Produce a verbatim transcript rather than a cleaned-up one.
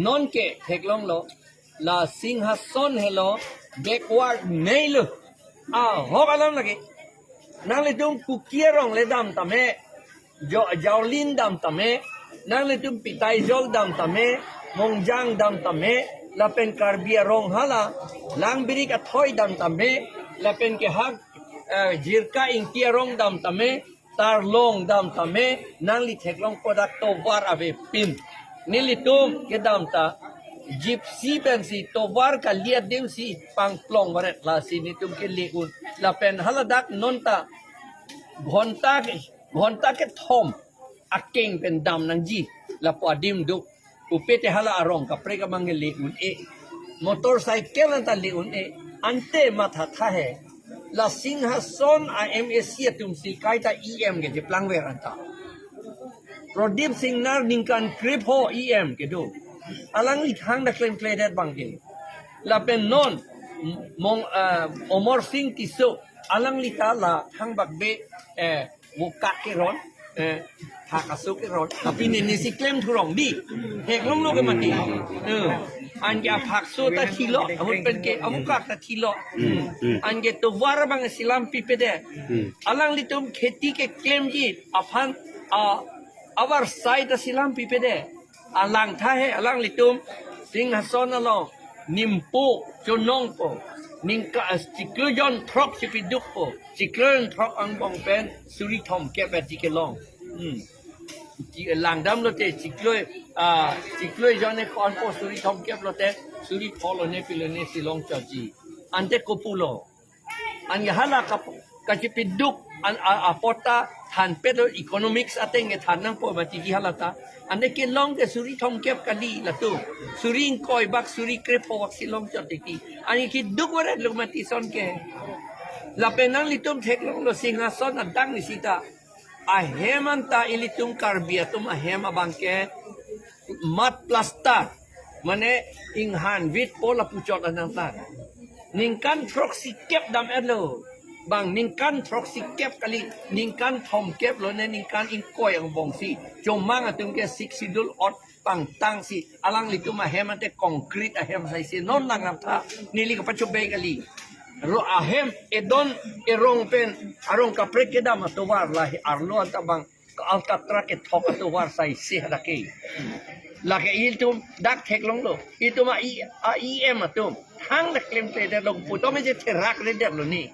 Non ke theklonglo, la Singhason helo backward neilo. Ahok alam lake. Nanglitum Kuki arong le dam tame, Jo-, Jaolin dam tame, nanglitum Pitaijol dam tame, Mongjang dam tame, lapen Karbi arong hala, Langbirik athoi dam tame, lapen ke hak, eh, Jirka Ingti arong dam tame, Tarlong dam tame, nangli theklongpo dak tovar avepin. Nelitum kedam ta, Gypsy pensi tovar kali adim si pangplong varet, lasi netum kele un. Lapen haladak non ta ghonta ke, ghonta kethom akeng pen dam nangji, lapu adim duk. Pupe te hala arong kaprek abang le un-e. Motorcycle anta le un-e. Ante mathatha he. La Singhason a-M A C atum si kaita E M ke cheplang ver anta. Prodip Singnar ningkan krepho E M kedo. Alangli thang dak klemkledet abang ke. Lapen non Mong, ah, Omor Sing Tisso, alangli ta la thangbak be, eh, vokak keron, eh, phak aso keron. Tapi nini si klem thurong di. Theklonglo ke mati. Eh, anke aphak aso ta thilo, ahut pen ke avokak ta thilo. Hmm, hmm. Anke tovar abang si lam pipedet. Hmm. Alanglitum kheti keklemji aphan, ah, avar sai ta si lam pipedet. Alangtha he, alanglitum Singhason along nimpo, chonongpo, ningka, eh, chiklo jon throk chipidukpo, chiklo jon throk angbong pen suri thomkep ati kelong. Hmm. Chi-, langdam lote chiklo, ah, chiklo jon e konpo suri thomkep lote, suri pho lone pi lone si longchotji. Ante kopulo. Anke hala kap-, kachipiduk an, a, apot ta thanpetlo, economics ateng ke than nangpo mati ke hala ta. Ante kelong ke suri thomkep kali latum. Suri ingkoi bak, suri krepho bak si longchot tiki. Anke keduk varetlo mati ason ke. Lapen nanglitum theklonglo Singhason adang isi ta. Ahem anta ilitum Karbi atum ahem abang ke mud plaster. Mane inghan vit po lapu chot anang ta. Ningkan throksikep dam-etlo. Bang ningkan throksikep kali, ningkan thomkep lone ningkan ingkoi angbong si. Chomang atum ke Sixth Schedule ot pangtang si. Alanglitum ahem ante concrete ahem sai si. Non lang aptha neli kapachobei kali. Ro ahem edon erong pen arong kaprek kedam atovar lahe arlo anta bang ka Alcatra kethok atovar sai si hadak ke. Lake ilitum dak theklonglo. Itum a E, a E M atum. Thang dak klemkledetlo, putom je therakledetlo ni.